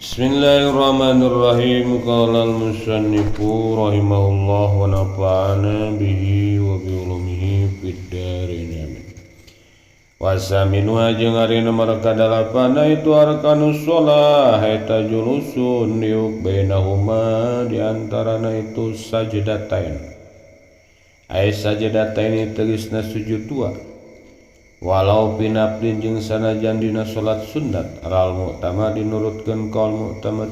Bismillahirrahmanirrahim. Qala al-musannifu rahimahullah wa nafa'ana bihi wa bi ulumihi fid dharain. Amin. Wasaminu jeung ari nomor kadalapana itu arkanus shalah eta julusun diuk bainahuma di antarana itu sajdatain. Ai sajdatain tegasna sujud dua. Walau pinapdin jeung sanajan dina salat sunat ral muktamad dinurutkeun kaul muktamad.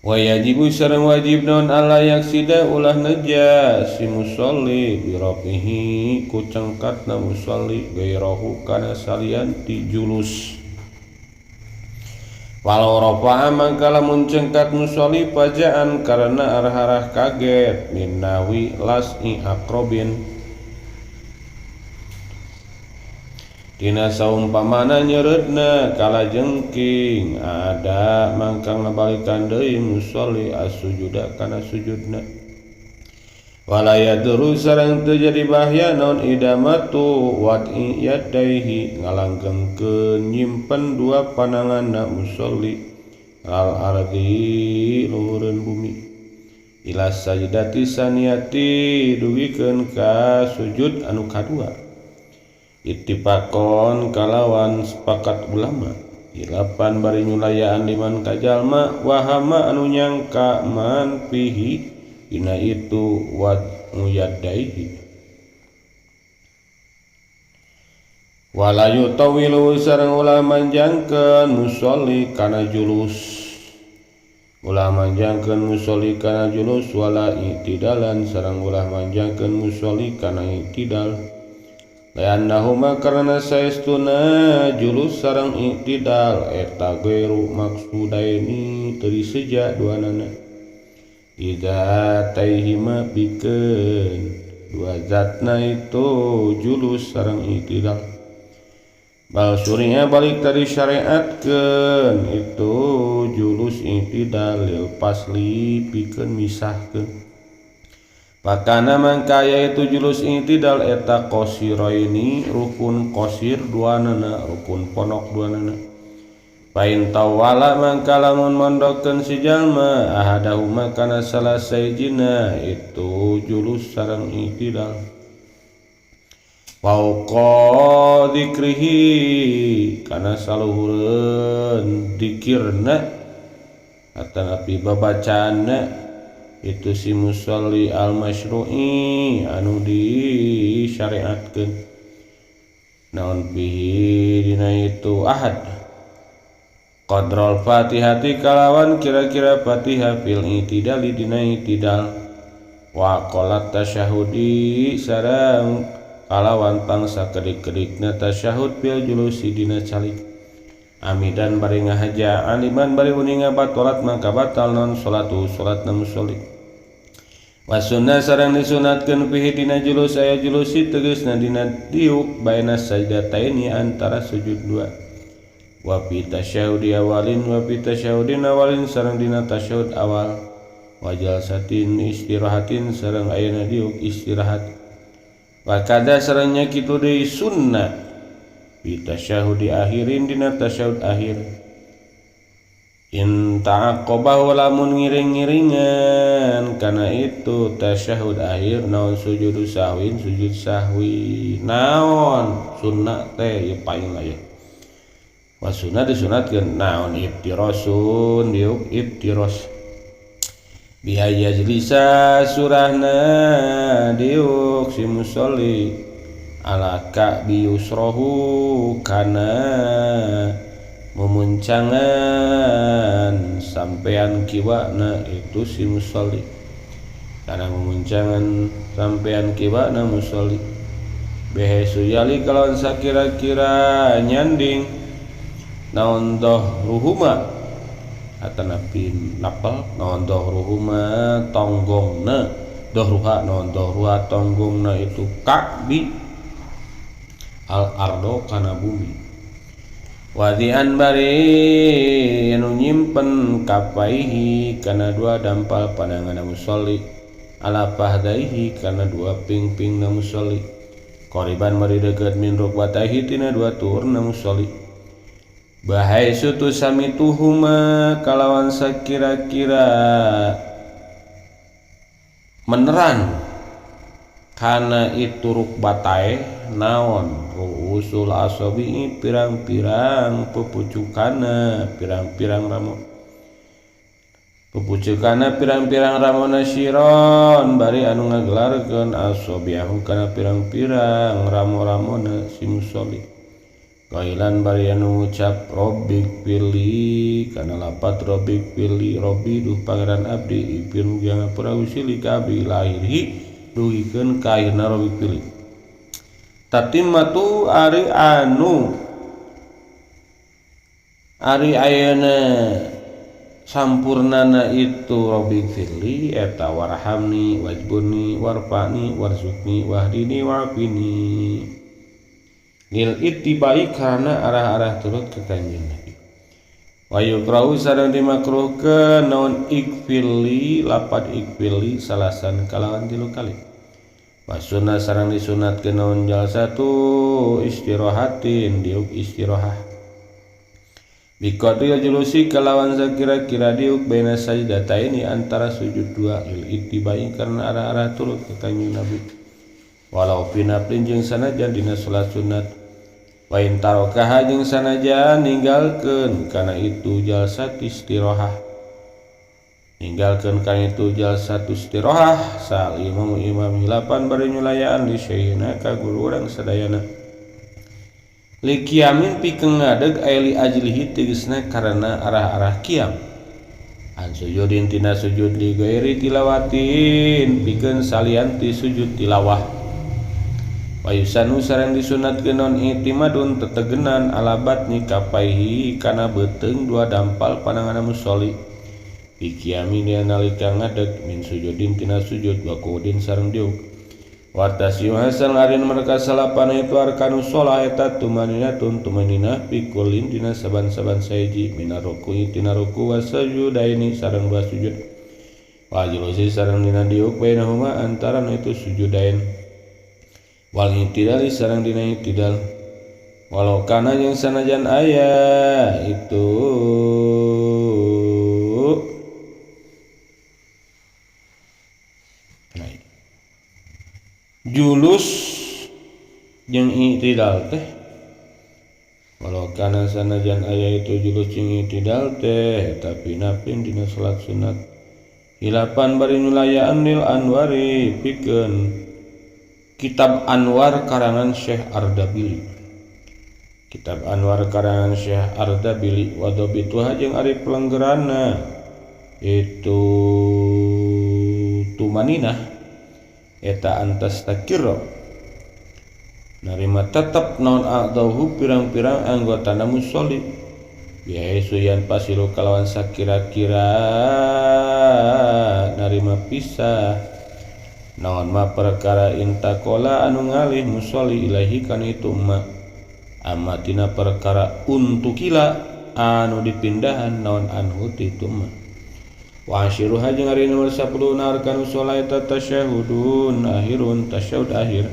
Wa yajibu sareng wajib naon alla yaksida ulah neja si musolli birafihi ku cengkatna musolli gairahu kana salian ti julus. Walau rafa'a mangka lamun cengkat musolli pajaan karena arah-arah kaget minawi las'i akrobin dina saumpamana nyereutna kala jengking ada mangka ngabalikan deui musolli as-sujuda kana sujudna. Wala yadru sareng teu jadi bahaya naon idamatu wad'i yadaihi ngalanggengkeun nyimpen dua pananganna musolli al ardi luhureun bumi ila sajdati saniyati dugikeun ka sujud anu kadua. Ittifaqon kalawan sepakat ulama ilapan bari nyulayaan liman kajalma wahama anu nyangka man fihi dina itu wad muyadaihi. Wala yutawilu sareng ulah manjangkeun musolli kana julus, ulah manjangkeun musolli kana julus wala i'tidalan sareng ulah manjangkeun musolli kana i'tidal. Liannahuma karena saestuna julus sareng i'tidal eta gairu maksudaini teu diseja duanana. Idza taihima pikeun dua zatna itu julus sareng i'tidal. Bal syuri'a balik tadi syariatkeun itu julus i'tidal lil fasli pikeun misahkeun. Pakana mangka yaitu julus i'tidal eta qasiraini rukun qasir duanana rukun ponok duanana. Pain tawala mangka lamun mondokkeun si jalma ahadahuma kana salah saijina itu julus sareng i'tidal. Fauqa dzikrihi kana saluhureun dikirna atanapi babacaanna itu si musolli al-masyru'i anu disyariatkeun naon bihi dina itu ahad qadral fatihati kalawan kira-kira fatihah fil i'tidali dina i'tidal wa qalat tasyahudi sareng kalawan pangsa kedik-kedikna tasyahud fil julusi dina calik amidan bari ngahaja aliman bari uninga batalat maka batal non salatu salatna musolli. Wa sunnah sareng disunatkeun fihi dina julus aya julusi tegasna dina diuk baina sajdataini antara sujud dua. Wa fi tasyahudi awalin wa fi tasyahudin awalin sareng dina tasyahud awal. Wa jalsatin istirahatin sareng ayana diuk istirahat. Wa kada sarengnya kitu deui sunnah fi tasyahudi akhirin dina tasyahud akhir. In ta'aqqabahu lamun ngiring-ngiringan kana itu tasyahud akhir naon sujudu sahwin sujud sahwi naon sunnah teh ieu paling aya. Wa sunnah disunatkeun naon iftirasun diuk iftiras biha yajlisa surahna diuk si musolli ala ka'bi yusrohu kana memuncangan sampean kiwana itu si musolli karena memuncangan sampean kiwana musolli behe suyali kalawan sakira-kira nyanding naon dohruhuma atanapi napel naon dohruhuma tonggongna dohruha naon dohruha tonggongna itu ka'bi al ardo kana bumi. Wadian bari anu nyimpen kapaihi kana dua dampal pandangan musolli ala fahdaihi kana dua ping-ping na musolli qoriban bari deukeut min rukbataihi tina dua turna musolli. Bahai sutu samituhuma kalawan sakira-kira meneran kana itu rukbatae naon ruusul asabi pirang-pirang pepucukana pirang-pirang ramo pepucukana pirang-pirang ramona siron bari anu ngagelarkeun asabiahu kana pirang-pirang ramo-ramona si musolli qailan bari anu ngucap robbik pilih kana lapat robbik pilih robbi duh pangeran abdi ipir mugi ngapura usili ka abdi lahirhi dugikeun ka akhirna robbik pilih tatimatu ari anu ari ayeuna sampurnana itu robbik firli eta warhamni wajburni warfa'ni warzuqni wahdini wa'afini lil ittibai karena arah-arah turut ke Kanjeng Nabi. Wa yukrahu sareng dimakruhkeun naon ikfirli lapat ikfirli salasan kalawan tilu kali. Wa sunnah sareng disunatkeun naon jalsatu istirahatin diuk istirahat. Biqadri julusi kalawan sakira-kira diuk baina sajdataini antara sujud dua lil ittibai karena arah-arah turut ke Kanjeng Nabi. Walau pinaplin jeung sanajan dina salat sunat wa in tarakaha jeung sanajan ninggalkeun kana itu jalsat istirahat ninggalkeun kana itu jalsat istirahat sal imam imam hilapan bari nyulayaan li syekhina ka guru urang sadayana li qiyamin pikeun ngadeg aya li ajlihi tegasna karena arah-arah qiyam an sujudin tina sujud li ghairi tilawatin pikeun salian ti sujud tilawah. Wayusanu sareng disunatkeun naon i'timadun tetegenan ala batni kapaihi kana beuteung dua dampal pananganna musolli bi qiyami nalika ngadeg min sujudin tina sujud wa qudin sareng diuk wartasiu hasan arin mereka salapana itu arkanus shalah eta tumaninatun tumanina bi kullin dina saban-saban saiji mina ruku'i tina ruku wa sujudaini sareng dua sujud wa julusi sareng dina diuk bainahuma antara itu sujudain wal intidali sareng dina intidal walau kana jeung sanajan aya itu julus jeung i'tidal teh walau kana sanajan aya itu julus jeung i'tidal teh tapi napin dina salat sunat hilapan bari nyulayaan lil anwari pikeun Kitab Anwar karangan Syekh Ardabili. Kitab Anwar karangan Syekh Ardabili wadabituha jeung ari pelenggerana itu tumaninah eta antas takirra narima tetep naon a'dahu pirang-pirang anggotana musolli biaisu yan pasiru kalawan sakira-kira narima pisah naon ma perkara intakola anu ngalih musolli ilahi kana itu ma amatina perkara untukila anu dipindahan naon anhu ti itu ma wa asyiruha jeung ari nomor 10 arkanu sholat eta tasyahudun akhirun tasyahud akhir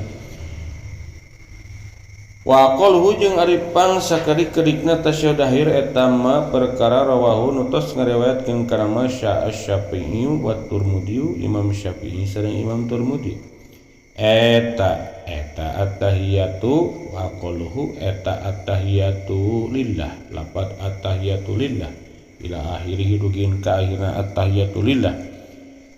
wa qalhu jeung ari pang sakedik-kedikna tasyahud akhir eta ma perkara rawahu nutos ngariwayatkeun kana ma Syafi'i wa Turmudi Imam Syafi'i sareng Imam Turmudi eta eta attahiyatu wa qalhu eta attahiyatu lillah lapat attahiyatu lillah ila akhirih dugin ka akhirna attahiyatu lillah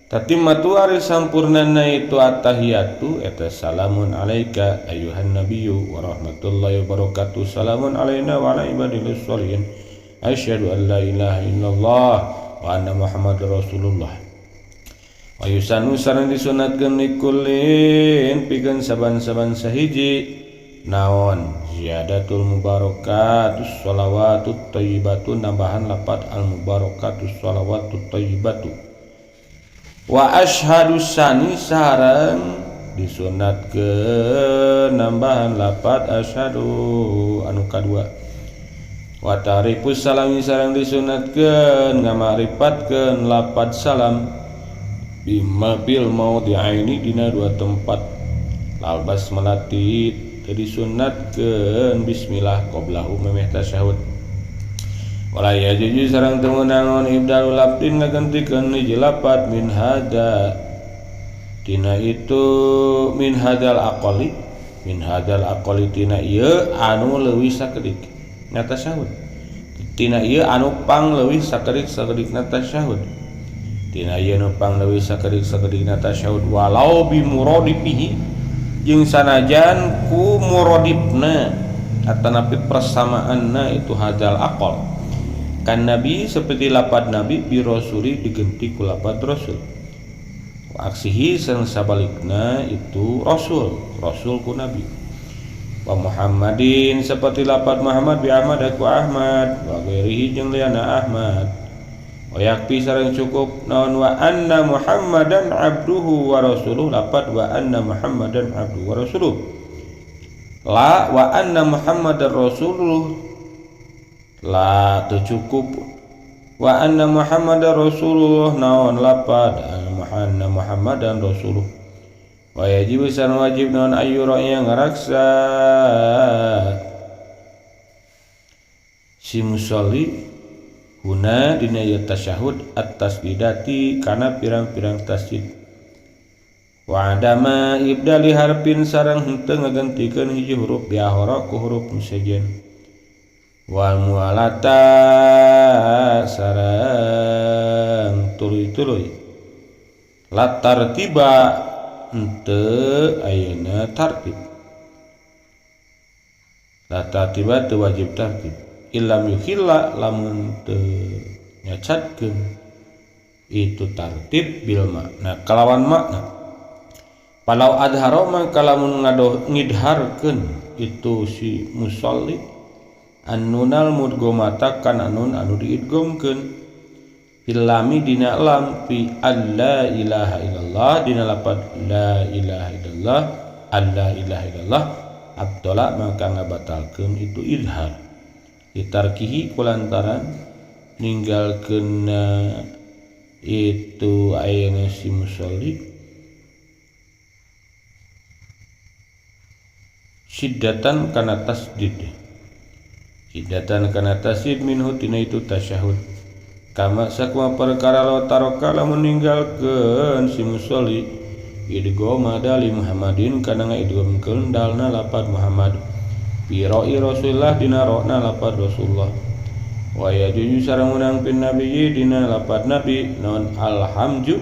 tatimatu ari sampurnana itu attahiyatu eta salamun alaika ayuhan nabiyyu wa rahmatullahi wabarakatuh salamun alaina wa ala ibadillah sholihin asyhadu an la ilaha illallah wa anna muhammadar rasulullah wa yusanu sareng disunatkeun likullin pikeun saban-saban sahiji naon ziyadatul mubarakatus sholawatut thayyibatu nambahan lapat al mubarakatus sholawatut thayyibatu wa asyhadu sani sareng disunatkeun nambahan lapat asyhadu anu kadua wa ta'rifus salami sareng disunatkeun ngamaripatkeun lapat salam bima bil maudhi'aini dina dua tempat lal basmalati disunatkeun bismillah qoblahu memeh tasyahud. Wala yajuju sareng teu meunang ibdalul lafdin ngagentikeun hiji lapad min hada tina itu min hadal aqali min hadal aqali tina ieu anu leuwih sakedik na tasyahud tina ieu anu pang leuwih sakedik-sakedik na tasyahud tina ieu nu pang leuwih sakedik-sakedik na tasyahud walau bi muradifihi jeung sanajan ku muradifna atanapi persamaanna itu hadal aqal kan nabi seperti lapad nabi bi rasuli digenti ku lapad rasul wa aksihi sareng sabalikna itu rasul rasul ku nabi wa Muhammadin seperti lapad Muhammad bi Ahmad ku Ahmad wa ghairihi jeung liana Ahmad wa yakfi sareng cukup naon wa anna Muhammadan abduhu wa rasuluh lapad wa anna Muhammadan abduhu wa rasuluh la wa anna Muhammadar rasuluh la teu cukup wa anna Muhammadar rasulullah naon lapad anna Muhammadan rasuluh wa yajib sareng wajib naon ayyura yang ngaraksa si musolli huna dina ieu tasyahud at-tasdidati kana pirang-pirang tasdid wa adama ibdali harfin sareng henteu ngagentikeun hiji huruf biahara ku huruf nu sejen wal mualata sareng tuluy-tuluy la tartiba henteu ayeuna tartib la tartiba teu wajib tartib illam yukhilla lamun teu nyacatkeun itu tartib bil makna kalawan makna palau adharo maka lamun ngidharkeun itu si musolli annunal mudgomata kan anun anu diidgomkeun fil lami dina lam fi alla ilaha illallah dina lapad la ilaha illallah alla ilaha illallah abdala maka ngabatalkeun itu idhar ditarkihi kulantaran ninggalkeun itu ayeuna si musolli syiddatan kana tasdid syiddatan kana tasdid minhu tina itu tasyahud kama sakuma perkara law taraka lamun ninggalkeun si musolli idgham dali Muhammadin kana ngaidghamkeun dalna lapad Muhammad fi ra'i Rasulillah dina ra'na lapad Rasulullah wa yajuju sareng meunang pin nabiyyi dina lapad nabi non alhamju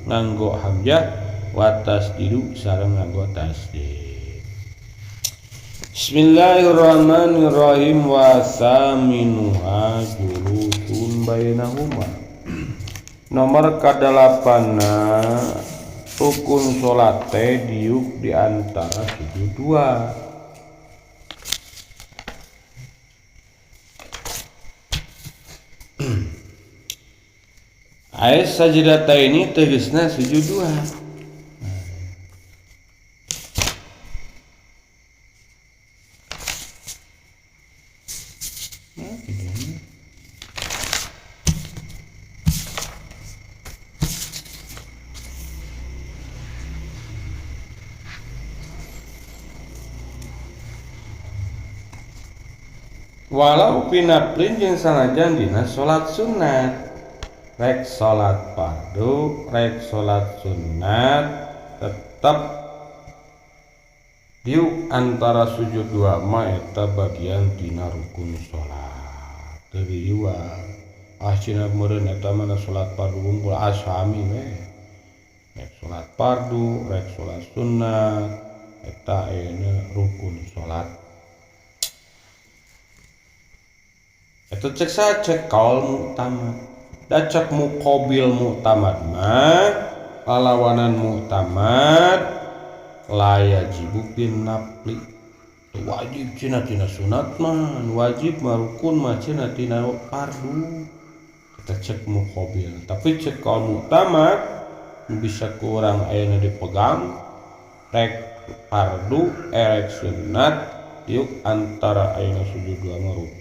nganggo hamzah wa tasdidu sareng nganggo tasdid. Bismillahirrahmanirrahim wa saminuha julusun bainahuma. Nomor kadalapanna rukun salat teh diuk di antara sujud dua. Aya sajdataini tegasna sujud dua. Walau pinaplin jeung sanajan dina salat sunat rek salat fardu rek salat sunat tetep diuk antara sujud dua ma eta bagian tina rukun salat teu dijual ah cenah meureun eta mah salat fardu wungkul asami we rek salat fardu rek salat sunat eta ayeuna rukun salat. Eta cek sa cek kaul muktamad da cek muqabil muktamad mah lalawanan muktamad la yajibu bin nafli wajib cenah tina sunat mah wajib mah rukun mah cenah tina fardu eta cek muqabil tapi cek kaul muktamad bisa kurang ayeuna dipegang rek fardu erek sunat diuk antara ayeuna sujud dua mah rukun.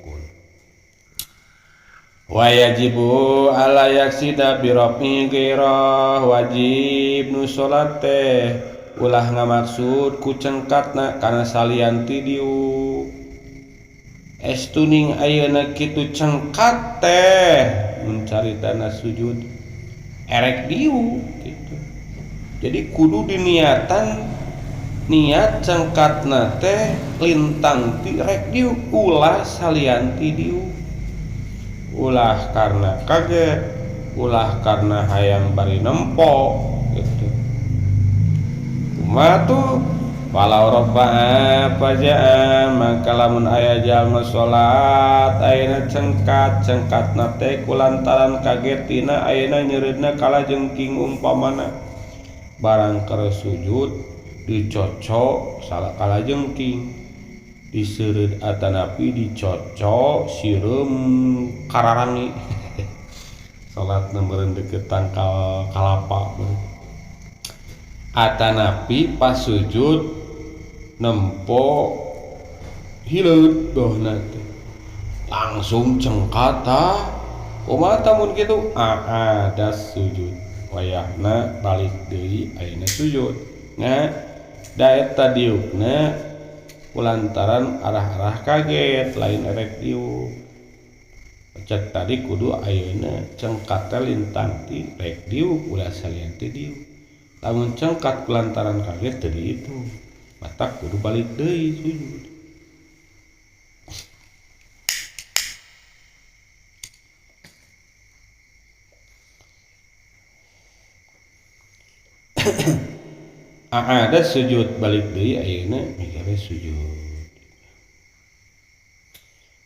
Wa yajibu ala yaksida bi rafi ghairah wajib nu salat teh ulah ngamaksud ku cengkatna kana salian ti diuk Estuning ayeuna kitu cengkat teh mencari tanah sujud erek diuk gitu. Jadi kudu diniatan niat cengkatna teh lintang ti rek diuk ulah salianti diuk. Ulah karena kaget, ulah karena hayang bari nempo gitu. Kumaha tuh walau rafa'a faja'a maka lamun aya jalma salat ayeuna cengkat cengkatna teh kulantaran kagetina ayeuna nyeureudna kalajengking umpamana barang keur sujud dicocok salah kalajengking diseureud atanapi dicocok sireum kararangi salatna meureun deukeut tangkal kalapa atanapi pas sujud nempo hileud dohna teh langsung cengkat tah kumaha mun kitu ada sujud wayahna balik deui ayeuna sujud nya da eta diukna kulantaran arah-arah kaget lain erek diuk cek tadi kudu ayeuna cengkat teh lintang ti rek diuk ulah salian ti diuk lamun cengkat kulantaran kaget teu dihitung matak kudu balik deui sujud. Ada sujud balik deui ayeuna mikire sujud.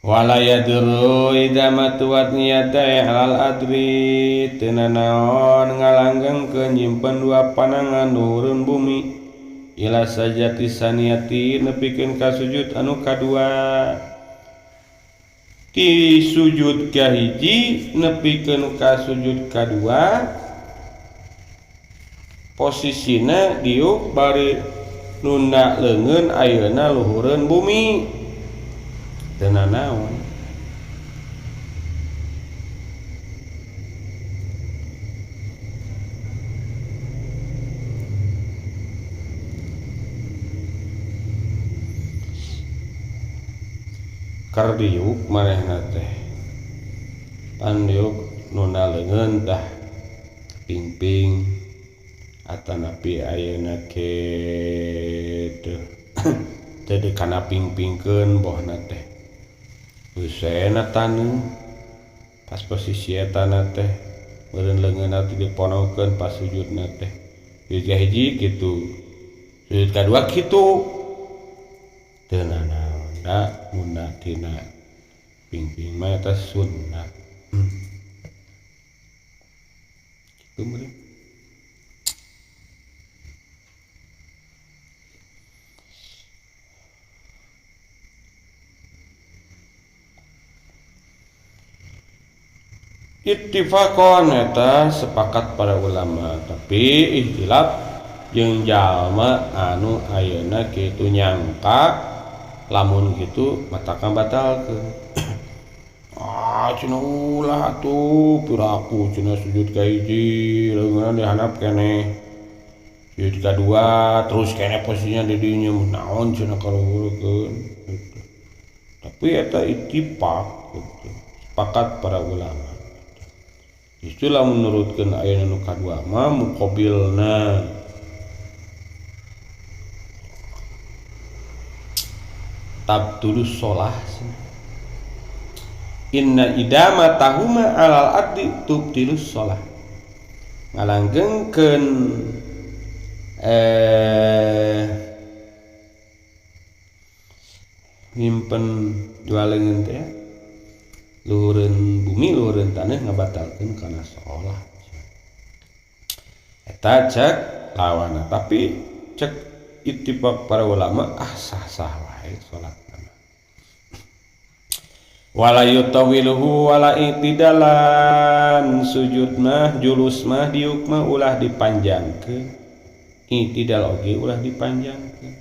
Wala yadru idza matuat niyata alal adri teu nanaon ngalanggengkeun nyimpen dua panangan luhureun bumi ila sajati saniyati nepikeun ka sujud anu kadua. Ti sujud kahiji nepikeun ka sujud kadua posisina diuk bari nunda leungeun ayeuna luhureun bumi teu nanaon. Keur diuk manehna teh pan diuk nunda leungeun tah pingping atanapi ayeuna kitu teu kana pingpingkeun bohna teh husena taneuh pas posisi etana teh meureun leungeunna teh diponokeun pas sujudna teh sujud kahiji kitu sujud kadua kitu teu nanaon da munda tina pingping mah eta sunnah kitu meureun. Ittifaqon eta sepakat para ulama tapi ikhtilaf jeung jalma anu ayeuna kitu nyangka lamun kitu matakan batalkeun. Ah cenah ulah atuh piraku cenah sujud ka hiji leungeunna dihandap keneh sujud kadua terus keneh posisinya di dinya naon cenah kaluhurkeun gitu. Tapi eta ittifaq gitu sepakat para ulama. Justru lamun nurutkeun ayeuna nu kadua mah muqabilna tabtulus sholah inna idama tahuma alal ardi tubtilus sholah ngalanggengkeun nyimpen dua leungeun teh luhureun bumi luhureun tanah ngabatalkeun kana sholat eta cek lawanna tapi cek ittifaq para ulama ah sah-sah wae salat wala yutawiluhu wala i'tidalan sujud mah julus mah diuk mah ulah dipanjangkeun i'tidal oge ulah dipanjangkeun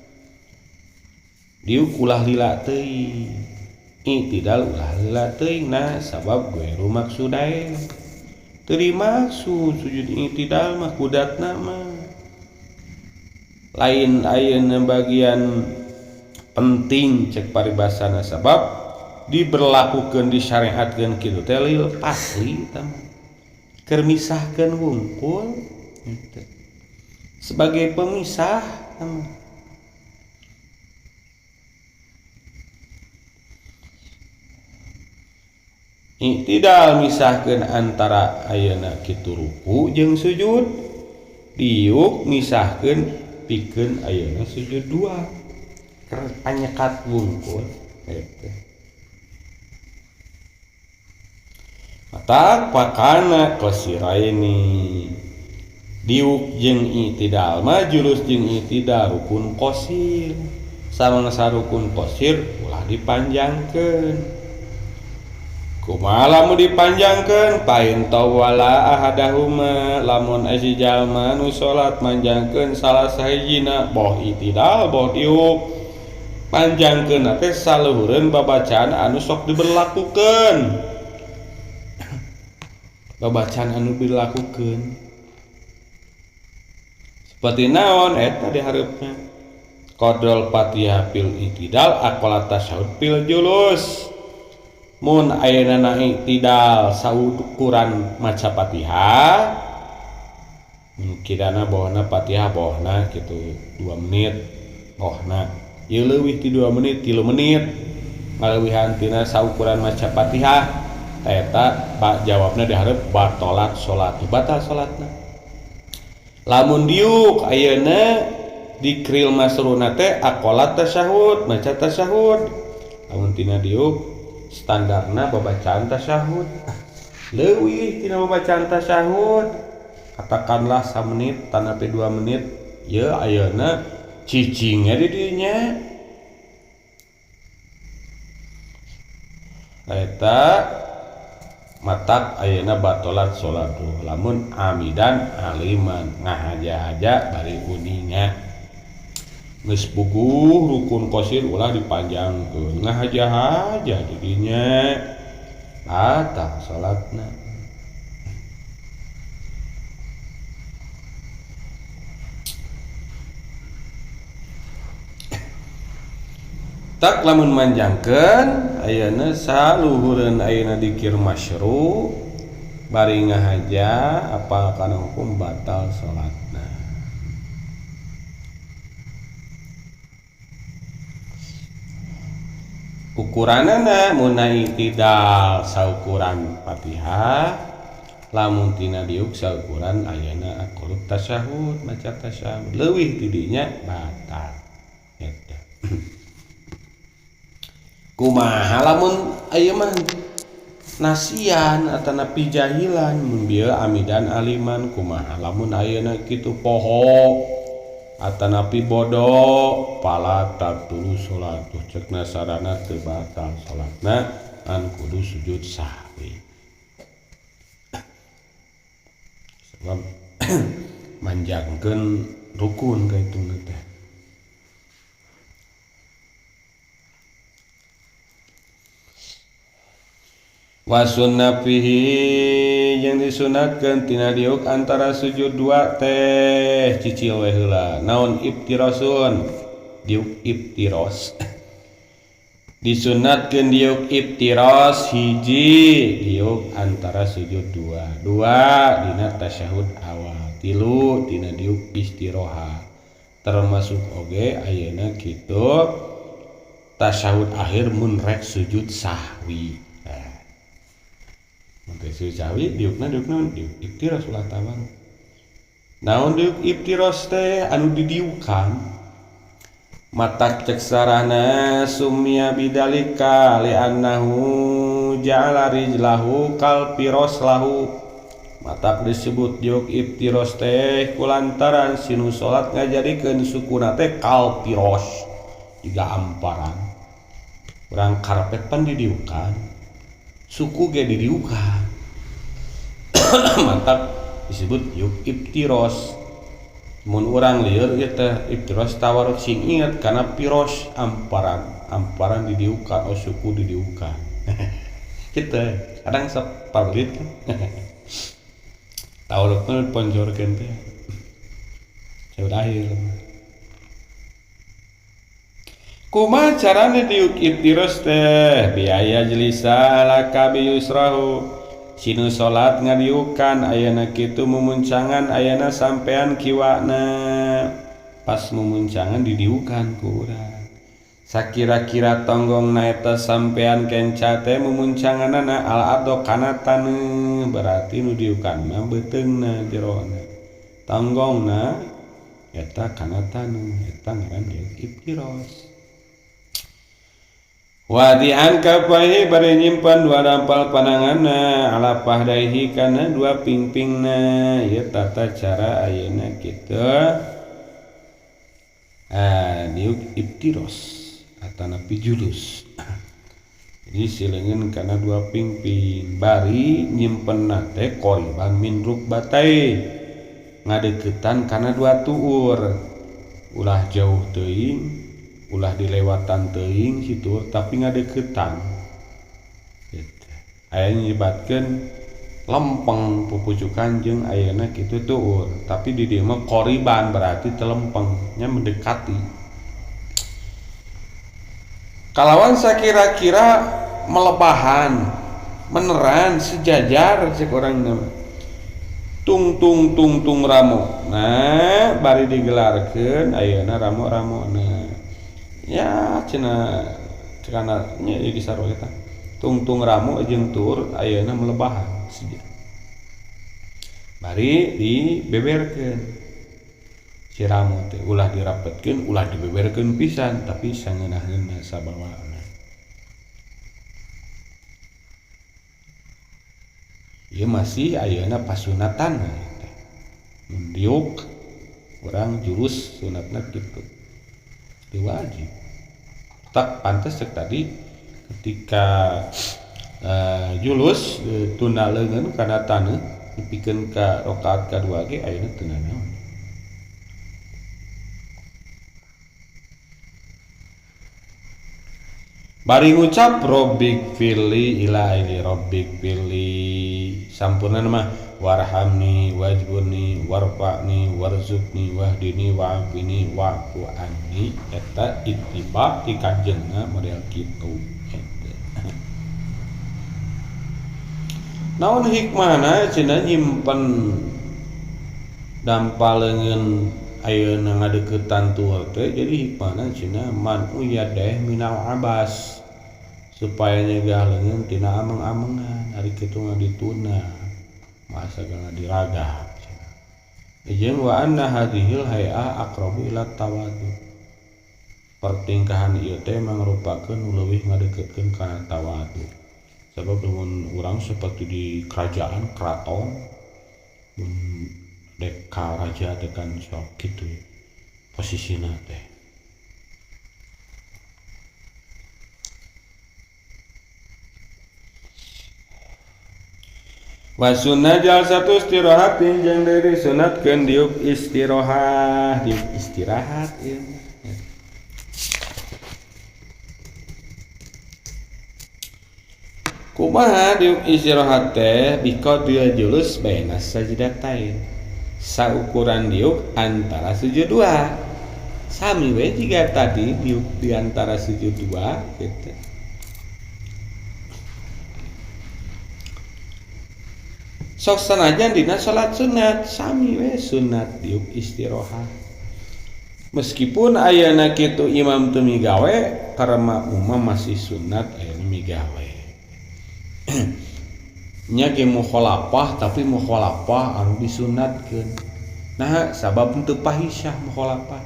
diuk ulah lila teuing i'tidal ulah lila teuing nah sabab gue maksudae teu dimaksud sujud i'tidal mah kudatna mah lain ayeuna bagian penting cek paribasana sabab Diberlakukeun disyariatkeun kitu teh lil fasli tah keur misahkeun wungkul gitu. Sebagai pemisah tah. I'tidal misahkeun antara ayeuna kitu ruku jeung sujud, diuk misahkeun pikeun ayeuna sujud dua keur panyekat wungkul eta. Matak pakana qasiraini diuk jeung i'tidal mah julus jeung i'tidal rukun qasir, samangsa rukun qasir ulah dipanjangkeun. Kumaha lamun dipanjangkeun pain tawala ahadahuma lamun aya jalma nu salat manjangkeun salah sahijina boh i'tidal boh diuk panjangkeun teh saluhureun babacaan anu sok diberlakukeun, babacaan anu dilakukeun seperti naon eta dihareupna qadrul Fatihah fil i'tidal aqala tasyahud fil julus. Mun ayeuna na i'tidal saukuran maca Fatihah kirana bohna Fatihah bohna kitu 2 menit bohna ieu leuwih ti 2 menit 3 menit ngaleuwihan tina saukuran maca Fatihah eta jawabna dihareup batalat salat, batal salatna. Lamun diuk ayeuna dikril masruna teh aqalat tasyahud maca tasyahud, lamun tina diuk standarna babacaan tasyahud leuwih tina babacaan tasyahud katakanlah samenit tanapi 2 menit ye ayeuna cicingnya di dinya eta matak ayeuna batalat salat lamun amidan aliman ngahaja-haja bari uninga geus puguh rukun qasir ulah dipanjangkeun ngahaja-haja didinya batal salatna. Tak lamun manjangkeun ayeuna saluhureun ayeuna dikir masyru bari ngahaja apa kana hukum batal salatna. Ukuranana mun i'tidal saukuran Fatihah, lamun tina diuk saukuran ayeuna aqalut tasyahud maca tasyahud leuwih ti dinya batal eta. Kumaha lamun aya mah nasian atanapi jahilan mun bieu amidan aliman, kumaha lamun ayeuna kitu poho atanapi bodoh pala tabtulu salatuh cekna sarana teu batal salatna an kudu sujud sahwi. Sebab manjangkeun rukun kaitungna teh. Wa sunnah fihi jeung disunatkeun tina diuk antara sujud dua teh cicil we heula naon iftirasun diuk iftiros disunatkeun diuk iftiros hiji diuk antara sujud dua, dua dina tasyahud awal, tilu dina diuk istiroha termasuk oge ayeuna kitu tasyahud akhir mun rek sujud sahwi. Sujud sahwi diukna diukna diuk iftiros ulah tabaruk. Naon diuk iftiros teh anu didiukan matak cek sarana sumia bidalika li'annahu ja'ala rijlahu kal firos lahu. Matak disebut diuk iftiros teh kulantaran sinu salat ngajadikeun sukuna teh kal firos jiga amparan. Urang karpet pan didiukan, suku ge didiukan. Mantap disebut yuk iftiros. Mun urang lieur ieu teh iftiros tawaruk sing inget kana piros amparan, amparan didiukan, oh suku didiukan. Kitu kadang sok pabelit kan. Tawaruk mah poncorkeun teh. Saur akhir. Kumaha carane diuk iftiros teh biaya jelisa ala kabi yusrahu sinu salat ngadiukan ayana kitu mumuncangan ayana sampean kiwana pas mumuncangan didiukan ku urang sakira-kira tonggong na eta sampean kenca teh mumuncanganana al ardo kana taneuh berarti nu diukan mah beuteungna jerona tonggongna eta kana taneuh eta ngaran diuk iftiros. Wadian kafahi bari nyimpan dua dampal pananganna ala pahdaihi kana dua pingpingna ieu tata cara ayeuna kitu diuk iftiros atanapi julus. Jadi sileungeun kana dua pingping bari nyimpenna teh qoriban min rukbatai ngadeukeutan kana dua tuur ulah jauh teuing ulah dilewatan teuing situ tapi ngadeukeutan gitu. Aya nyebatkeun lempeng pupucukan jeung ayeuna kitu tuur tapi di dieu mah qoriban berarti telempeng nya mendekati kalawan sakira-kira melebahan meneran sejajar cek urang mah tung tung tung tung ramo nah bari digelarkeun ayeuna ramo-ramona ya cenah cekana nya di sarua eta tungtung ramu jeung tuur ayeuna melebahan bari dibeberkeun si ramu teh ulah dirapetkeun ulah dibeberkeun pisan tapi sangeunahna sabawana ieu masih ayeuna pasunatan teh mun diuk urang jurus sunatna kitu wajib tak pantas cek tadi ketika julus tuna leungeun kana taneuh dipikeun ka rakaat kadua ge ayeuna teu nanaon. Bari ngucap robbik fili ila ili robbik fili sampurna mah warhamni wajburni warfa'ni warzuqni wahdini wa'afini wa'fu anni eta ittiba ti kanjengna model kitu eta. Naon hikmahna cenah nyimpen dampal leungeun ayeuna ngadeuketan tuur teh jadi hikmahna cenah man uyadeh minal abas supaya nyegah leungeun tina ameng-amengan ari kitu ngadituna masa kana diragah jeung wa anna hadhil hay'ah aqrabu ila tawadu pertingkahan ieu teh mangrupakeun nu leuwih ngadeukeutkeun kana tawadu sebab lamun urang seperti di kerajaan keraton mun dek ka raja teh kan sok kitu posisina teh. Wa sunnah jalsatu istirahatin jeung deui disunatkeun diuk istirahat, diuk istirahat ieu. Kumaha diuk istirahat teh biqadri julus baina sajdatain. Saukuran diuk antara sujud dua. Sami we jiga tadi diuk di antara sujud dua gitu. Sok sanajan dina salat sunat sami we sunat diuk istirahat. Meskipun ayana kitu imam teu migawe karena makmum masih sunat ayana migawe. Nya ge mukhalafah tapi mukhalafah anu disunatkeun. Nah sabab teu pahisyah mukhalafah.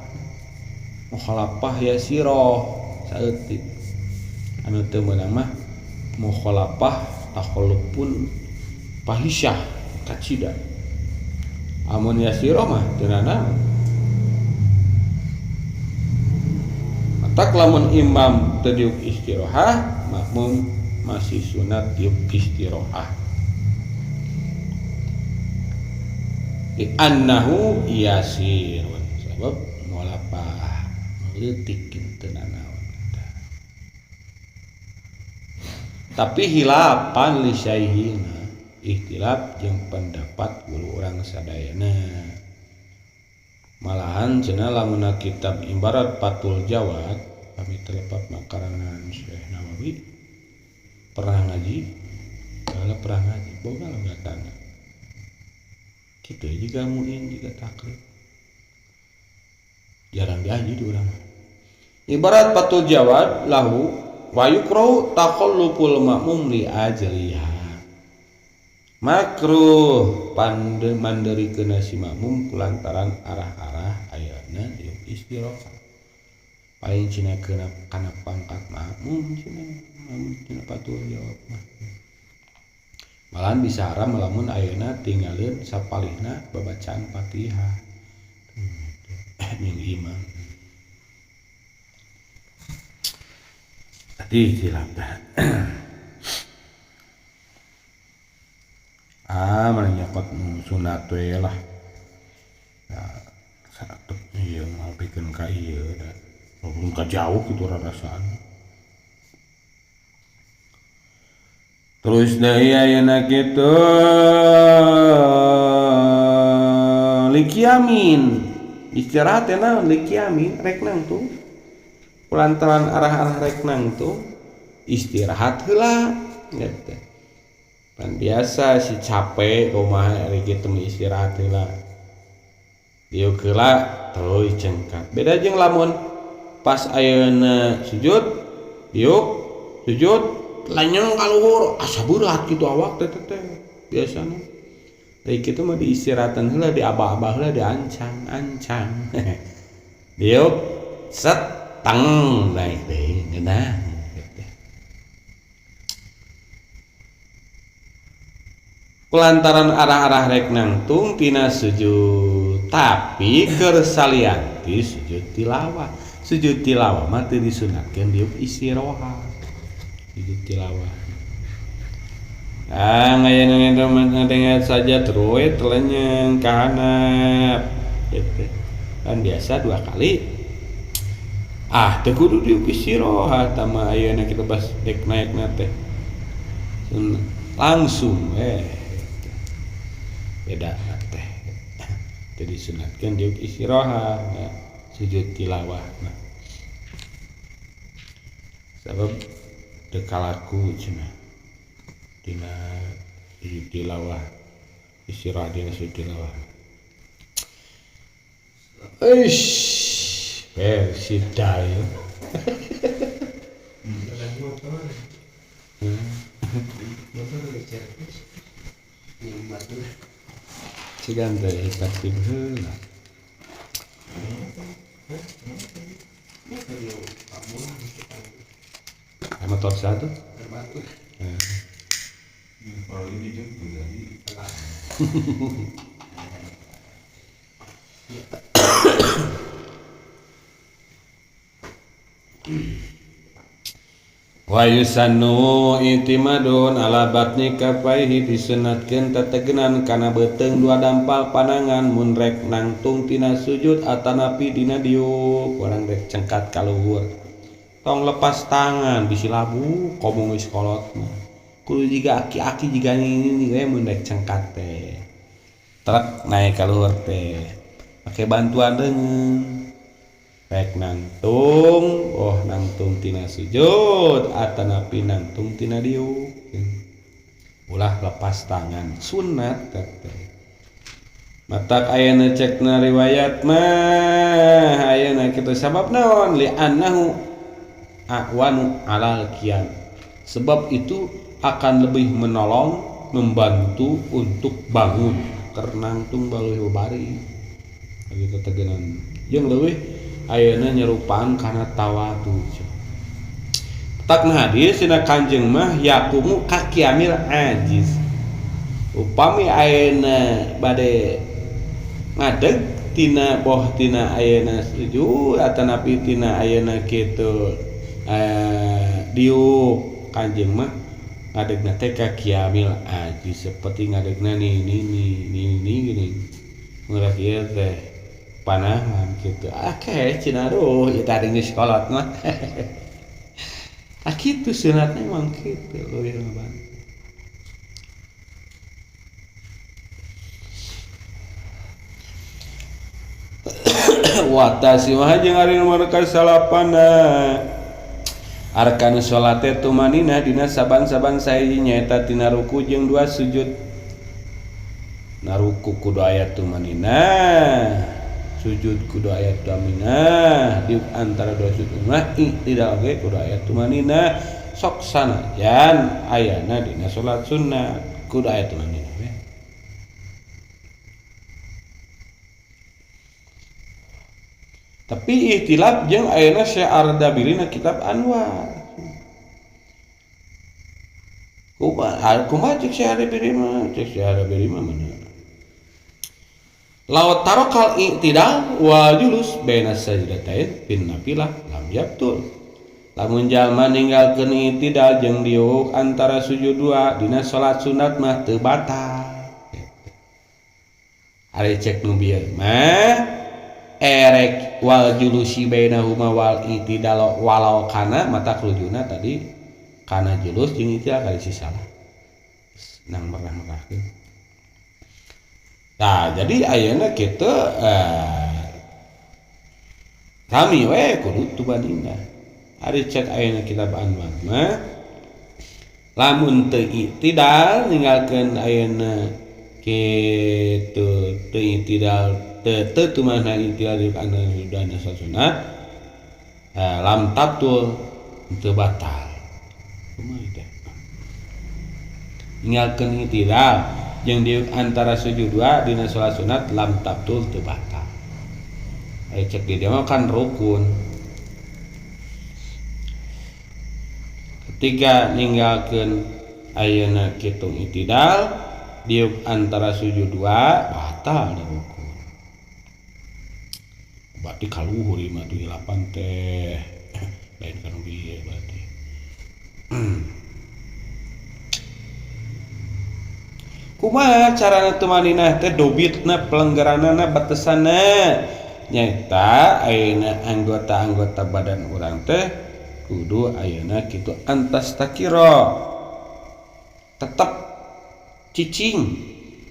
Mukhalafah yasiroh saeutik. Anu teu meunang mah mukhalafah takhalluf pun pahisyah kacida. Amun yasiroh mah teu nanaon. Matak lamun imam teu diuk istirahat, makmum masih sunat diuk istirahat. Di annahu yasirun sabab molapah leutik teu nanaon. Tapi hilapan li syaihina ikhtilaf jeung pendapat guru urang sadayana. Malahan cenah lamun kitab Ibarat Fathul Jawad Pami teu lepat mah karangan Syekh Nawawi pernah ngaji, kalau pernah ngaji boga logatana. Kitu juga muin juga taklid. Jarang diaji di urang. Ibarat patul jawad lahu wa yukrahu takhalluful ma'mum li ajliha. Makruh pande manderikeun si makmum kulantaran arah-arah ayeuna diuk istirahat. Paling cina kena kana pangkat makmum cina makmum cina patul jawab mah. Malahan bisa haram lamun ayeuna tinggalin sapalihna babacaan Fatihah. Jeung imam. Tadi silap dah. Ah, mana nyokot sunat we lah. Nah, satu ieu mah pikeun ka ieu da. Walaupun ka jauh kitu rarasaan. Terus deui ayeuna kitu likiamin. Istirahat teh naon likiamin rek nangtung. Kulantaran arah-arah rek nangtung istirahat heula gitu. Pan biasa si capek kumaha rek kitu istirahat heula. Diuk heula terus cengkat. Beda jeung lamun pas ayeuna sujud diuk sujud lanyang kaluhur asa berat kitu awak teh teh biasana. Rek kitu mah diistirahatan heula diabah-abah heula diancang-ancang. Diuk set tang naik deui ngeunah. Kulantaran arah-arah rek nangtung tina sujud tapi keur salianti sujud tilawah. Sujud tilawah mah teu disunatkeun diuk istirahat. Sujud tilawah. Ah ngaya-ngaya saja terus telenyeng ka handap gitu. Kan biasa dua kali. Ah teu kudu diuk istirahat tama ayeuna kita bas dek naekna teh. Langsung beda teh. Jadi sunatkeun diuk istirahat ya, sujud tilawah mah. Sabab teu kalaku cenah dina sujud tilawah istirahat dina sujud tilawah. Eish, bersih ya. Sigan teh tertib heula. Motor satu? Wa yusannu itimadun ala batni kafaihi disunatkeun tetegenan kana beuteung dua dampal panangan mun rek nangtung tina sujud atanapi dina diuk urang rek cengkat ka luhur tong lepas tangan bisi labu komo geus kolot mah kudu jiga aki-aki jiga nini we mun rek cengkat teh trek naik ka luhur teh make bantuan deungeun rek nangtung oh nangtung tina sujud atanapi nangtung tina diuk ulah lepas tangan sunat teh matak ayeuna cekna riwayat mah ayeuna kitu sabab naon li annahu a'wanu alal qiyam sebab itu akan lebih menolong membantu untuk bangun keur nangtung baleuh bari kitu tegenan jeung leuwih ayeuna nyerupaan kana tawadu. Takna hadis dina Kanjeng mah yaqumu ka qiyamil ajiz. Upami ayeuna bade ngadeg tina boh tina ayeuna sujud atanapi tina ayeuna kitu diuk Kanjeng mah ngadegna teh ka qiyamil ajiz seperti ngadegna ni ni ni ni gini. Murah ieu teh panahan gitu. Oke, cina aduh, ieu tadi geus kolot mah. Ah kitu sunatna emang kitu leuwih ngabantu. Wa tasi'uha jeung ari nomor kasalapana arkan salat teh tumaninah dina saban-saban sahiji nyaeta tina ruku jeung dua sujud. Na ruku kudu aya tumaninah, sujud kudu aya tumaninah, di antara dua sujud mah i'tidal oge kudu aya tumaninah. Sok sanajan ayana dina salat sunnah kudu aya tumaninah we. Tapi ikhtilaf jeung ayeuna Syekh Ardabili na kitab Anwar. Kumaha kumaha cek Syekh Ardabili mah, cek Syekh Ardabili mah mana? Law tarakal i'tidal wa julus baina sajdatain fin nafilah lam yabtul. Lamun jalma ninggalkeun i'tidal jeung diuk antara sujud dua dina salat sunat mah teu batal. Ari cek nu bieu mah erek wal julusi bainahuma wal i'tidal walau kana mata rujuna tadi kana julus jeung i'tidal kali si salah nang merah-merahkeun. Nah, jadi ayeuna kitu kami we kudu tumanina. Ari cek ayeuna kitab Anwar mah lamun teu i'tidal ninggalkeun ayeuna kitu teu i'tidal teu tumana i'tidal di kana sunat lam tabtul teu batal. Kumaha teh? Ninggalkeun i'tidal jeung di antara sujud dua dina salat sunat lam tabtul teu batal. Ari cek di dieu mah kan rukun. Ketika ninggalkeun ayeuna kitu i'tidal diuk antara sujud dua batal da rukun. Berarti kaluhur ieu mah 8 teh. Lain kanu bieu berarti. Kumaha carana tumaninah teh dobitna pelenggaranana batesanna nyaeta ayeuna anggota-anggota badan urang teh kudu ayeuna kitu antas takira tetep cicing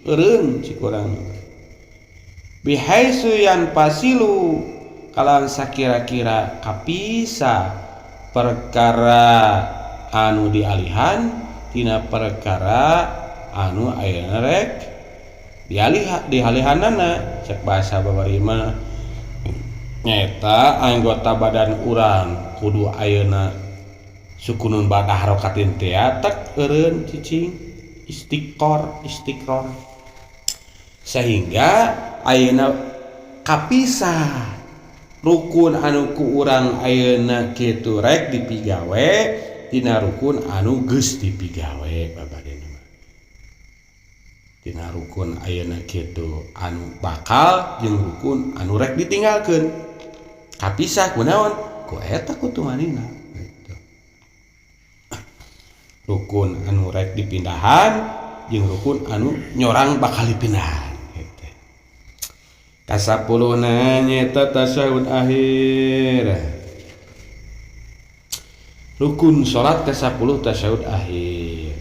eureun cik urang bihaisu yan pasilu kalawan sakira-kira kapisa perkara anu dialihan tina perkara anu ayeuna rek dialihanana cek bahasa babari mah nyaeta anggota badan urang kudu ayeuna sukunun badah harokatin teh tek eureun cicing istiqor istiqrar sehingga ayeuna kapisah rukun anu ku urang ayeuna kitu rek dipigawe tina rukun anu geus dipigawe babadena mah tina rukun ayeuna kitu anu bakal jeung rukun anu rek ditinggalkeun kapisah kunaon ku eta kutumanina gitu. Rukun anu rek dipindahan jeung rukun anu nyorang bakal dipindahan gitu. Kasapuluhna nyaeta tasyahud akhir. Rukun salat ka-10 tasyahud akhir.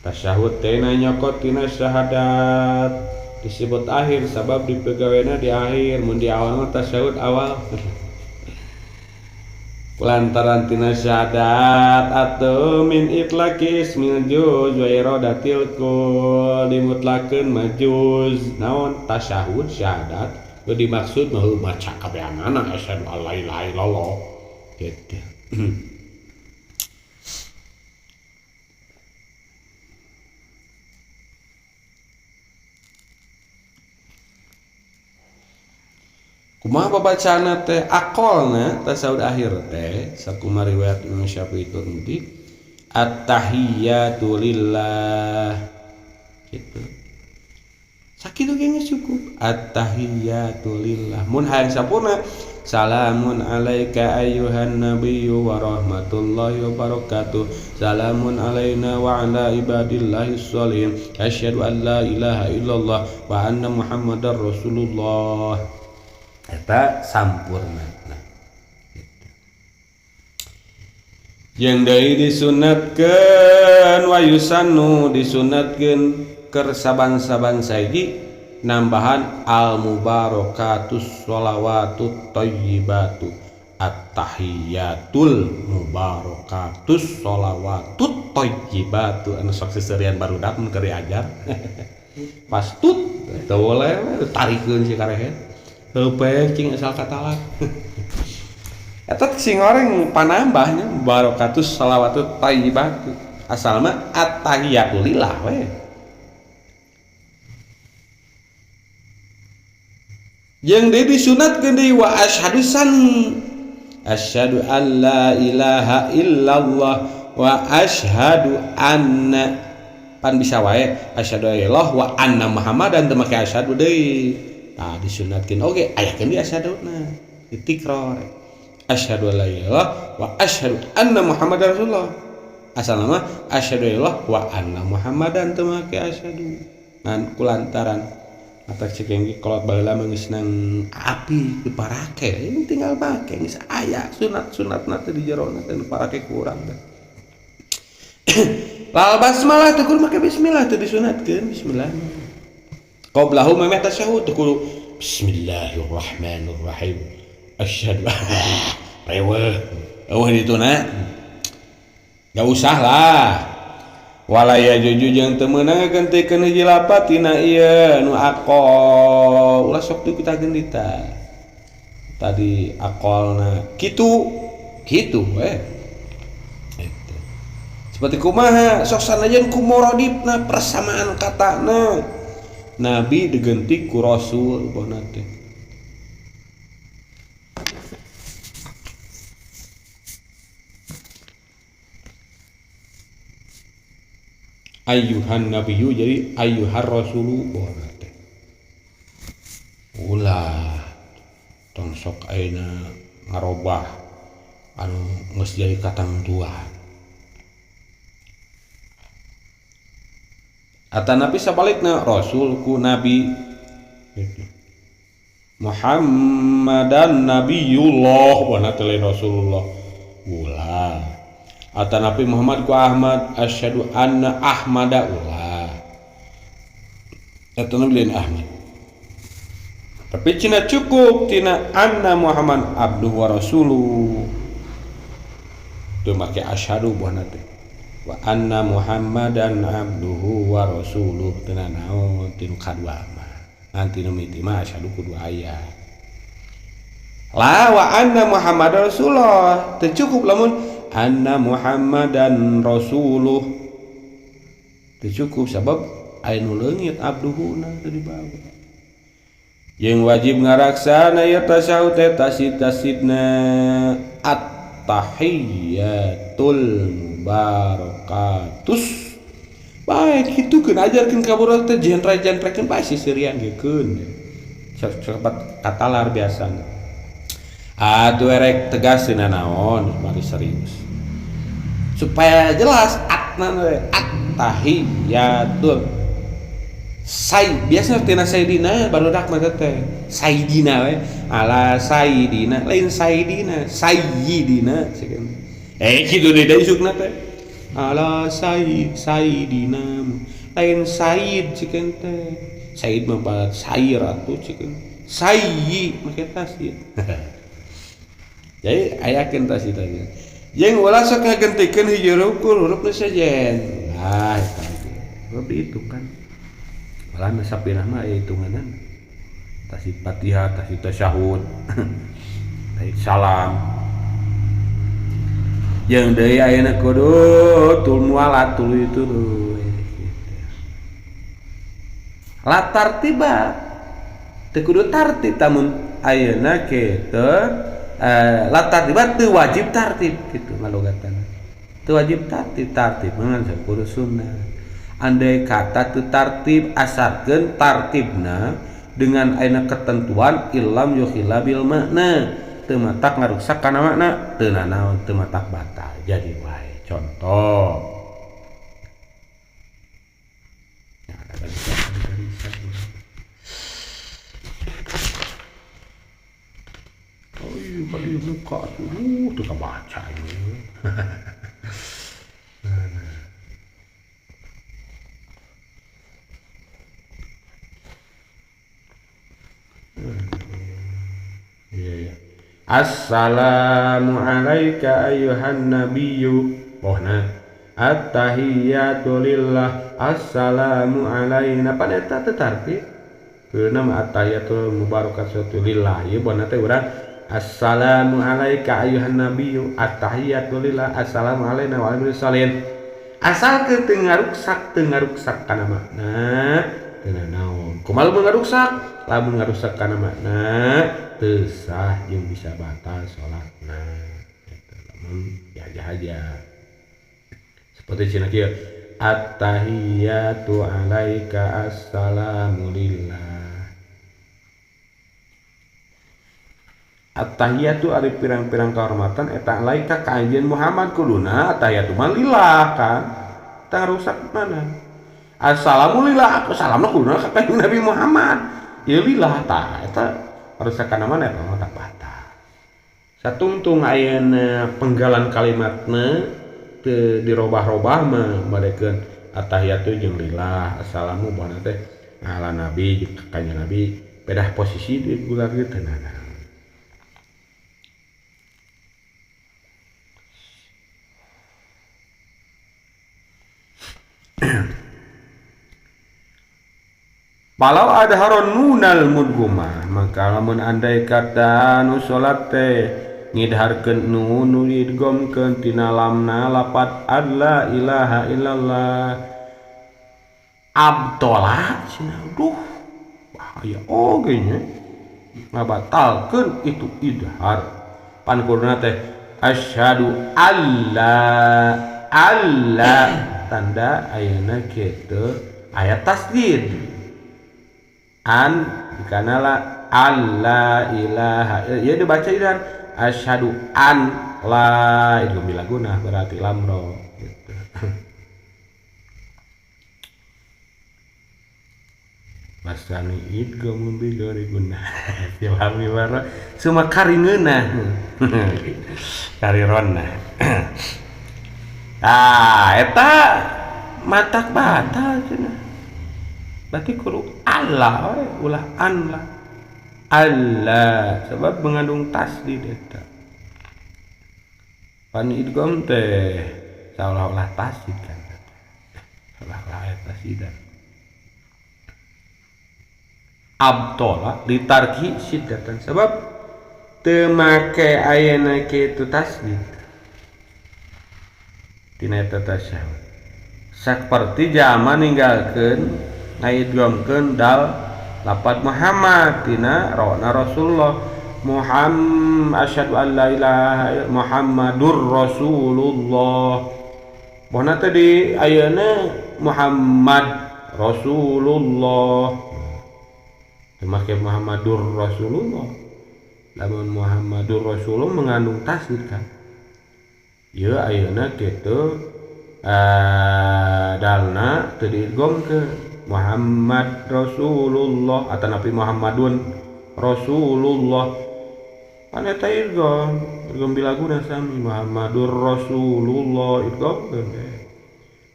Tasyahud teh nyokot tina syahadat disebut akhir sabab dipegawena di akhir mun di awal mah tasyahud awal. Lantaran tina syahadat atau min itlaqi ismil juz wa iradatil kul dimutlakeun majuz naon tasyahud syahadat nu dimaksud mah maca kabeanana asyhadu alla ilaha illallah gitu. Kumaha babacana teh aqolna tasyahud akhir teh sakumaha riwayat Imam Syafi'i Tirmidzi at-tahiyyatu lillah gitu. Sakitu ge geus cukup at-tahiyyatu lillah mun hayang sampurna salamun alaika ayyuhan nabiyyu wa rahmatullahi wa barakatuh salamun alaina wa ala ibadillahi sholihin asyhadu an la ilaha illallah wa anna muhammadar rasulullah. Eta sampurna. Nah, gitu. Jeung deui disunatkeun wa yusannu disunatkeun keur saban-saban saiji nambahan al mubarakatus sholawatut thayyibatu at-tahiyatul mubarakatus sholawatut thayyibatu anu sok seserian barudak mun keur diajar pas tut teu boleh tarikeun si karehet heupeuk cing asal katalak eta sing goreng panambahnya barakatus sholawatut thayyibatu asal mah at-tahiyatul lillah we. Jeung deui disunatkeun deui wa asyhadu sani asyhadu an la ilaha illallah wa asyhadu anna pan bisa wae asyhadu illallah wa anna muhammadan teu make asyhadu deui tah disunatkeun oge ayakeun di asyhaduna ditikrar asyhadu an la ilaha illallah wa asyhadu anna muhammadar rasulullah asalna mah asyhadu illallah wa anna muhammadan teu make asyhadu ngan kulantaran atak cekengki kolot baheula mah geus nang api diparake ini tinggal make geus aya sunat-sunatna teh di jerona teh diparake ku urang teh lal basmalah teh kudu make bismillah teh disunatkeun bismillah qablahu memeh tasyahud teh kudu bismillahirrahmanirrahim asyhadu reweh eueuh dituna gak usah lah walaya juju jeung teu meunang ngagentikeun hiji lapat tina ieu nu aqol ulah sok teu kita gendita tadi aqolna kitu kitu we eta seperti kumaha sok sanajan ku morodipna persamaan katana nabi digenti ku rasul bohna teh ayyuhan nabiyyu jadi ayyuhar rasulu bohna teh ulah tong sok ayeuna ngarobah anu geus jadi katangtuan atanapi sabalikna rasul ku nabi gitu. Muhammadan nabiyullah bohna teh lain rasulullah ulah atanapi Muhammad ku Ahmad asyhadu anna Ahmada ulah atanapi lain Ahmad tapi cina cukup tina anna Muhammad abduhu wa rasuluh teu make asyhadu buahna teh wa anna Muhammadan abduhu wa rasuluh teu naon tinu kadua mah ngan tinu miti mah asyhadu kudu aya la wa anna Muhammadar rasulullah teu cukup lamun anna Muhammadan rasuluh teu cukup sabab aya nu leungit abduhuna teu dibawa jeung wajib ngaraksana ieu tasyahud teh tasid-tasidna at-tahiyatul mubarakatus bae kitu keun ajarkeun ka budak teh jentre-jentrekeun bae sisirian ge keun cepat katalar biasana atuh erek tegas dina naon mari serius supaya jelas atna we at-tahiyatul say biasa tina sayyidina barudak mah teh sayyidina we ala sayyidina lain sayyidina sayyidina kitu deui deui sukna teh ala sayyidina lain sayyid cikeun teh sayyid mah balat sayir atuh cikeun sayyi make tasir jadi ayakeun tas eta jeung ulah sok ngagentikeun hiji rukun huruf nu sejen nah eta huruf dihitung kan malah nu sapirah mah aya hitunganna tasih Fatihah tasih tasyahud tasih salam jeung deui ayeuna kudu tul mualat tuluy tuluy latar tiba teu kudu tartib tamun ayeuna kitu latar tiba teu wajib tartib kitu ngalogatana teu wajib tartib tartib ngan kudu sunnah andai kata teu tartib asarkeun tartibna dengan ayeuna ketentuan illam yukhila bil makna teu matak ngaruksak kana makna teu nanaon teu matak batal jadi wae contoh ya ada garisan. Oh iya bagi muka tuh tuh baca ini. Assalamu alayka ayuhan nabiyyu bohna attahiyatu lillah assalamu alaina pan eta teu tartib keuna mah attahiyatu mubarakatuh lillah ieu bohna teh urang assalamu alayka ayuhan nabiyyu attahiyatu lillah assalamu alaina wa alal mursalin asal ke teu ngaruksak kana makna teu nanaon kumaha lamun ngaruksak lamun ngaruksak kana makna teu sah jeung bisa batal salatna eta lamun dihaja-haja seperti cenah kieu attahiyatu alaika assalamu lillah attahiyatu ari pirang-pirang kehormatan eta alaika ka anjeun Muhammad kuduna attahiyatu mah lillah kan tah rusak mana assalamu lillah aku salamna kuduna ka kanjeng Nabi Muhammad ieu lillah tah eta rusak kana mana eta mah batal satungtung ayeuna penggalan kalimatna teu dirobah-robah mah badekeun attahiyatu jeung lillah assalamu bahana teh ala nabi jeung ka kanjeng Nabi pedah posisi di gular teu nanaon. Walau adharon nunal mudgumah maka lamun andai kata nu salat teh ngidharkeun nun nu diidghamkeun tina lamna lapat alla ilaha illallah abtola cenah duh bahaya oge nya ngabatalkeun itu idhar pan kuduna teh asyhadu alla alla tanda ayeuna kitu aya tasdid an dikanala alla ilaha ya dibaca idan asyhadu an la itu bilaguna berarti lamro gitu. Basani idgham bi ghairi gunnah filami warna suma karingeunah karironna ah eta matak batal cenah berarti kudu Allah we ulah an lah Allah sebab mengandung tasdid eta pan idgham teh seolah-olah tasdid kan seolah-olah aya tasdidan abtola litarki siddatan sebab teu make ayeuna kitu tasdid tina eta tasyahud saperti jalma ninggalkeun ngaidghamkeun dal lapad Muhammad tina rona Rasulullah Muhammad asyhadu an la ilaha illallah Muhammadur Rasulullah bohna teh di ayeuna Muhammad Rasulullah teu make Muhammadur Rasulullah lamun Muhammadur Rasulullah mengandung tasdid kan ieu ayeuna kitu dalna teu diidghamkeun Muhammad Rasulullah atau Nabi Muhammadun Rasulullah pan eta idgham idgham bilaguna sami Muhammadur Rasulullah idgham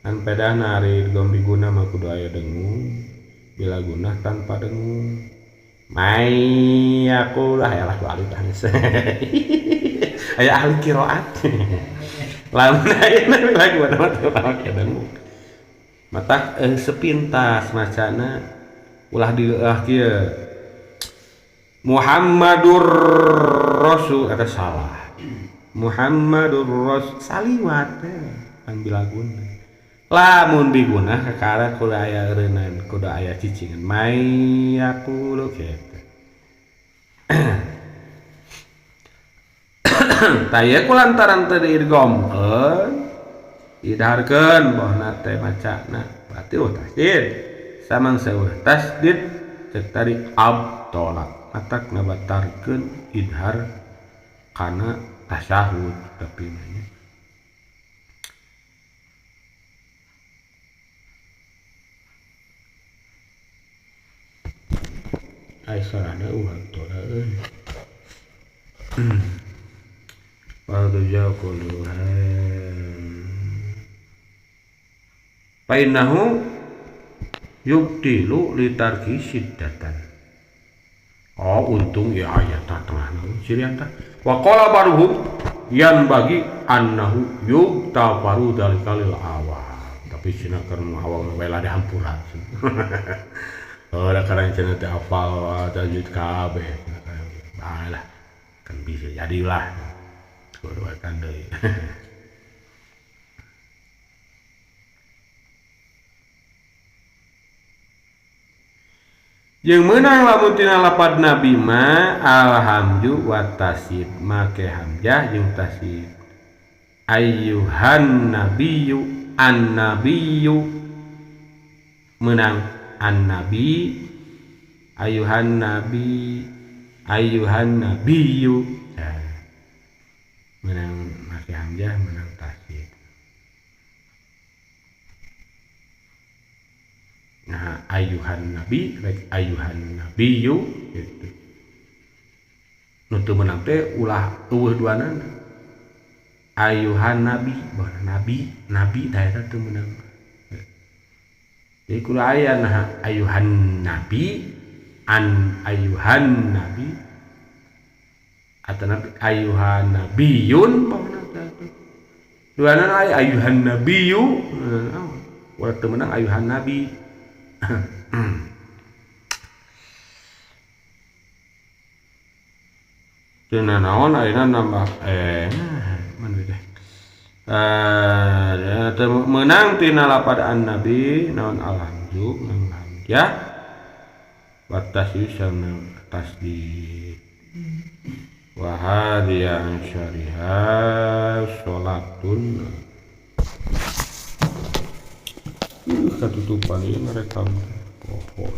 kan pedahna ari idgham biguna mah kudu aya dengung bilaguna tanpa dengung mai aku lah ya lah ahli tangis aya ahli qiraat lamun ayeuna bilaguna mah teu make dengung matak sepintas macana ulah di kieu Muhammadur Rasul eta salah Muhammadur Rasul saliwat pan bilaguna lamun biguna kakara kudu aya eureunnan kudu aya cicingan mai yaqulu kitu tah ieu kulantaran teu diidghamkeun idharkeun bohna teh macana berarti eueuh tasdid samangsa eueuh tasdid cek tadi abtolak matak ngabatarkeun idhar kana tasyahud tapi nya ai sarana eueuh abtolak euy wa tujakuluha Painahu yubtilu litarki siddatan. Oh untung ya aya tah tengahna cirian tah. Wa qala baruhum yan bagi annahu yuktafaru dzalika lil awam. Tapi cenah keur awam bae lah dihampura. Oh da kadang cenah teh hafal tajwid kabeh. Bae lah kan bisa jadilah. Kudu kan deui. Jeung meunang lamun tina lapad nabi ma alhamdu wa tasib make hamzah jeung tasib. Ayyuhan nabiyyu annabiyyu meunang annabi ayyuhan nabi ayyuhan nabiyyu. Nah, meunang make hamzah meunang tasib. Nah, ayuhan nabi rek ayuhan nabiyyu gitu. Nu teu meunang teh ulah eueuh duanana. Ayuhan nabi, bahwa nabi, nabi da eta teu meunang. Jadi kudu aya nah ayuhan nabi, an ayuhan nabi atau nabi ayuhan nabiyun bahwa teh. Duanana aya ayuhan nabiyyu, ulah teu meunang ayuhan nabi. Cenah naon ayeuna nambah mana teh? Meunang tina lapad an-nabi naon alhamdu nang hamzah wa tasdid tasdid wa hadiya syariha salatun. Katutupan ieu ngerekam. Oh, oh.